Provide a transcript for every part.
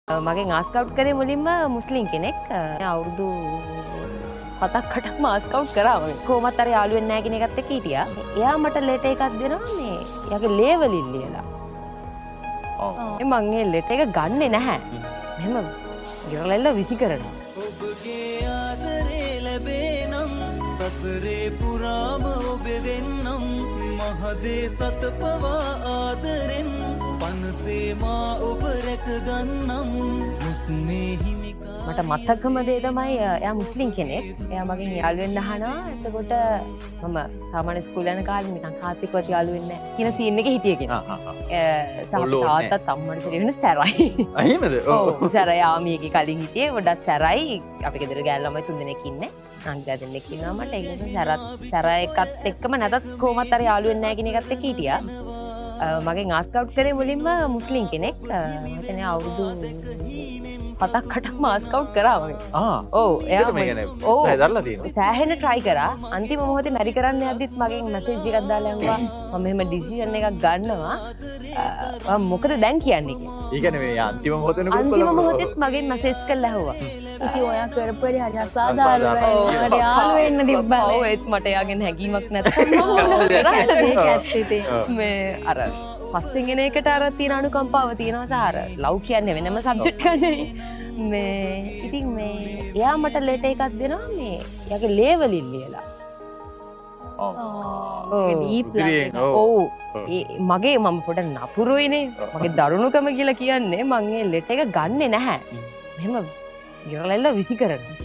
මගෙන් ආස්ක් අවුට් කරේ මුලින්ම මුස්ලිම් කෙනෙක්. අවුරුදු 7ක් 8ක්ම ආස්ක් අවුට් කරා මම. කොහොමත් අර යාළු වෙන්නේ නැහැ කියන එකත් එක්ක හිටියා. එයා මට ලෙටර් එකක් දෙනවා මේ එයාගේ ලේ වලින් ලියලා. මං ඒ ලෙටර් එක ගන්නෙ නැහැ. මෙහෙම ගිරලෙල්ල විසි කරනවා. ඔබගේ ආදරේ ලැබේ නම් සසරේ පුරාම ඔබ වෙන්නම්, මහදේ සත පවා ආදරෙන් පනසේ මා ඔබ රැකගන්නම් මුස්නේ හිමිකා. මට මතකම දේ තමයි එයා මුස්ලිම් කෙනෙක්. එයා මගෙන් යාළු වෙන්න අහනවා. එතකොට මම සාමාන්‍ය ස්කූල් යන කාලේ නිකන් කාත් එක්කවත් යාළු වෙන්නේ නැහැ කියන සීන් එකේ හිටිය කෙනෙක්. සහ ඔල්ලෝ ඕනේ. තාත්තත් අම්මට සැරේ වෙන සැරයි. එහෙමද? ඔව්, සැරයි. ආමි එකේ කලින් හිටියේ පොඩ්ඩක් සැරයි. අපි ගෙදර ගෑනු ළමයි තුන් දෙනෙක් ඉන්නේ. නංගිලා දෙන්නෙක් ඉන්නවා මට. ඒ නිසා සැරත් සැර එකත් එක්කම නැතත් කොහොමත් අර යාළු වෙන්නේ නැහැ කියන එකත් එක්ක හිටියා. මගෙන් ආස්ක් අවුට් කරේ මුලින්ම මුස්ලිම් කෙනෙක්. මම හිතන්නේ අවුරුදු 7ක් 8ක්ම ආස්ක් අවුට් කරා මගෙන්. ඔව්, එයා ඒකට මේ කියන්නේ ඔව්. උත්සාහය දරලා තියෙනවා. සෑහෙන try කරා. අන්තිම මොහොතේ මැරි කරන්න යද්දිත් මගෙන් මැසේජ් එකක් දාලා ඇහුවා මම මෙහෙම ඩිසිෂන් එකක් ගන්නවා, මම මොකද දැන් කියන්නේ කියලා. ඒ කියන්නේ මේ අන්තිම මොහොත වෙනකොට අන්තිම මොහොතෙත් මගෙන් මැසේජ් කරලා ඇහුවා. ඉතින් ඔයා කරපු වැඩේ හරි අසාධාරණයි. මට යාළු වෙන්න තිබ්බනේ. ඔව්, ඒත් මට එයාගෙන් හැඟීමක් නැත්තම් මම මොනව කරන්නද? ඒක ඇත්ත ඉතින්. මේ අර පස්සෙන් එන එකට අර තියෙන අනුකම්පාව තියෙනවා සහ අර ලව් කියන්නේ වෙනම සබ්ජෙක්ට් එකක් නෙවෙයි. මේ ඉතින් මේ එයා මට ලෙටර් එකක් දෙනවා මේ එයාගේ ලේ වලින් ලියලා. ඔව්. ඩීප් රුධිරයෙන්, ඔව්. ඔව්. ඒ මගේ මම පොඩ නපුරුයිනේ. මගේ දරුණුකම කියලා කියන්නේ මං ඒ ලෙටර් එක ගන්නෙ නැහැ. මෙහෙම ගිරලෙල්ල විසි කරනවා.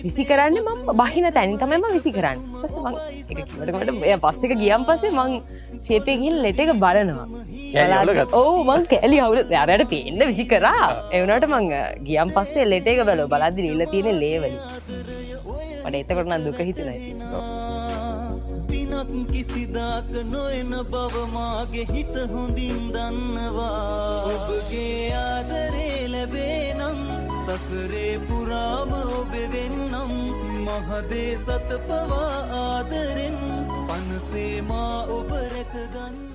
විසි කරන්නේ මම බහින තැනින් තමයි මම විසි කරන්නේ. ඊපස්සේ මං ඒක කිව්වට මට එයා බස් එක ගියන් පස්සේ මං ෂේප් එකේ ගිහින් ලෙටර් එක බලනවා. කෑලි අවුල ගත්තා. ඔව්, මං කෑලි අවුල අරයට පේන්න විසි කරා. ඒ වුණාට මං ගියන් පස්සේ ලෙටර් එක බැලුවා. බලද්දි ලියලා තියෙන්නේ ලේ වලින්. මට එතකොට නම් දුක හිතුණා ඉතින්. දිනක් කිසිදාක නොයන බව මාගේ හිත හොඳින් දන්නවා. ඔබගේ ආදරේ ලැබේ නම් සසරේ පුරාම ඔබ වෙන්නම්, මහදේ සත පවා ආදරෙන් පනසේ මා ඔබ රැකගන්නම්.